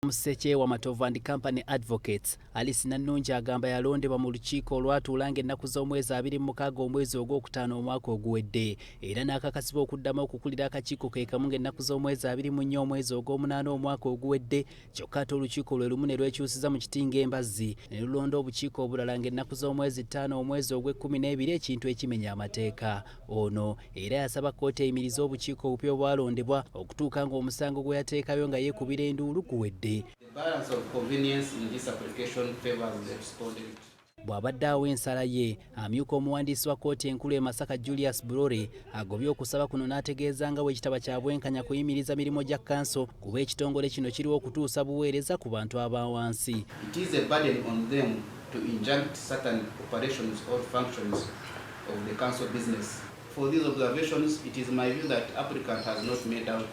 Musekyewa Matovu and Company Advocates, Alice Nannungi agamba yalondebwa mu lukiiko olwatuula ng'ennaku z'omwezi 26 omwezi ogwokutaano omwaka oguwedde, era n'akakasibwa okuddamu okukulira akakiiko ke kamu ng'ennaku z'omwezi 24 omwezi ogw'omunaana omwaka oguwedde. Kyokka ate olukiiko lwe lumu ne lwekyusiza mu kiti ng'embazzi ne lulonda obukiiko obulala ng'ennaku z'omwezi 5 omwezi ogw'e-12, ekintu ekimenya amateeka. Ono era yasaba kkooti eyimirize obukiiko obupya obwalondebwa okutuuka ng'omusango gwe yateekayo nga yeekubira enduulu guwedde. The balance of convenience in this application favors the respondent. Bw'abadde awa ensala ye, amyuka omuwandiisi wa kkooti enkulu e Masaka, Julius Burore, agobye okusaba kuno n'ategeeza nga bwe kitaba kya bwenkanya kuyimiriza mirimu gya kkanso, kuba ekitongole kino kiriwo okutuusa buweereza ku bantu aba wansi. It is a burden on them to injunct certain operations or functions of the council business. For these observations, it is my view that applicant has not made out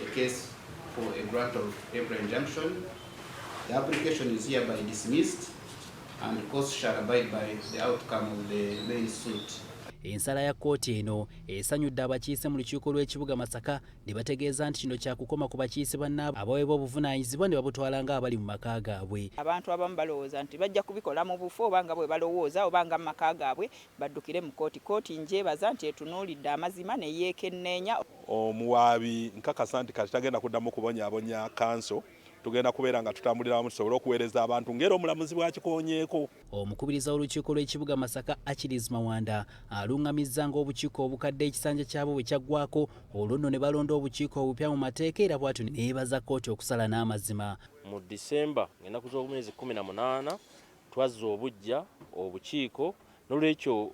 a case for a grant of temporary injunction. The application is hereby dismissed and court shall abide by the outcome of the main suit. Ensala ya kkooti eno esanyudde abakiise mu lukiiko lw'ekibuga Masaka ne bategeeza nti kino kyakukoma ku bakiise bannaabwe abaweebwa obuvunaanyizibwa ne babutwala ng'abali mu maka gaabwe. Abantu abamu balowooza nti bajja kubikola mu bufu oba nga bwe balowooza oba nga mu maka gaabwe, baddukire mu kkooti. Kkooti njebaza nti etunuulidde amazima ne yeekenneenya. Omuwaabi nkakasa nti kati tagenda kuddamu kubonyaabonya kanso. Tugenda kubeera nga tutambulira wamu tusobole okuweereza abantu ng'era omulamuzi bw'akikonyeeko. Omukubiriza w'olukiiko lw'ekibuga Masaka, Achilles Mawanda, aluŋŋamizza ng'obukiiko obukadde ekisanja kyabwe bwe kyaggwako, olwo nno ne balonda obukiiko obupya mu mateeka, era bw'atyo neyeebaza kkooti okusala n'amazima. Mu Disemba ng'ennaku z'omwezi 18 twazza obuggya obukiiko. Nolwekyo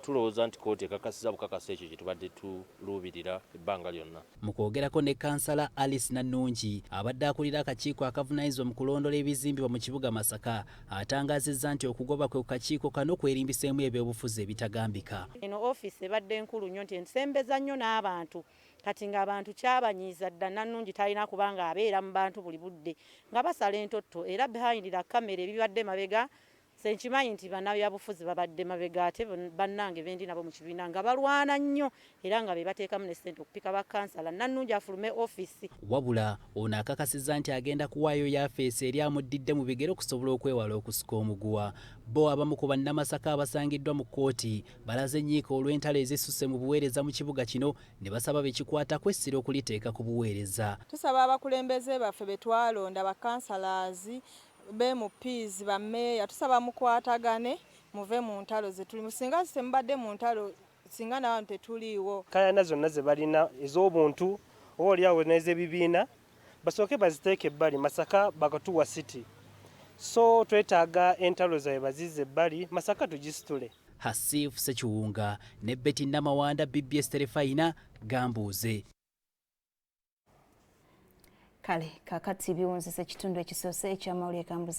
tulowooza nti kooti ekakasiza bukakasa ekyo kye tubadde tuluubirira ebbanga lyonna. Mu kwogerako ne kansala Alice Nannungi, abadde akulira akakiiko akavunaanyizibwa mu kulondola ebizimbibwa mu kibuga Masaka, atangaazizza nti okugoba kwe ku kakiiko kano kwerimbiseemu ebyobufuzi ebitagambika. Eno ofiisi ebadde nkulu nnyo nti ensembeza nnyo n'abantu. Kati ng'abantu kyabanyiiza dda, Nannungi talina kubanga abeera mu bantu buli budde nga basala entotto, era behind the camera ebibadde mabega nze nkimanyi nti bannabyabufuzi babadde mabega. Ate bannange bendi nabo mu kibiina nga balwana nnyo era nga be bateekamu ne ssente okupika bakansala Nannungi afulume ofiisi. Wabula ono akakasizza nti agenda kuwaayo yafeesi eri amuddidde mu bigere okusobola okwewala okusika omuguwa. Bo abamu ku bannamasaka abasangiddwa mu kkooti balaze ennyiike olw'entalo ezisusse mu buweereza mu kibuga kino ne basaba bekikwatako essira okuliteeka ku buweereza. Tusaba abakulembeze baffe be twalonda, bakansalazi, ba MPs, bammeeya, tusaba mukwatagane muve mu ntalo ze tulimu. Singa temubadde mu ntalo, singa nabantu tetuliiwo. Kayana zonna ze balina ez'obuntu oba oliawo n'ez'ebibiina basooke baziteeke ebbali. Masaka bakatuwa city, so twetaaga entalo zaabwe bazizze ebbali, Masaka tugisitule. Hasif Sekiwunga ne Betty Namawanda, BBS Terefayina, Gambuuze. Kale kakati biwunzisa ekitundu ekisoose ekyamawulire. Kambuze.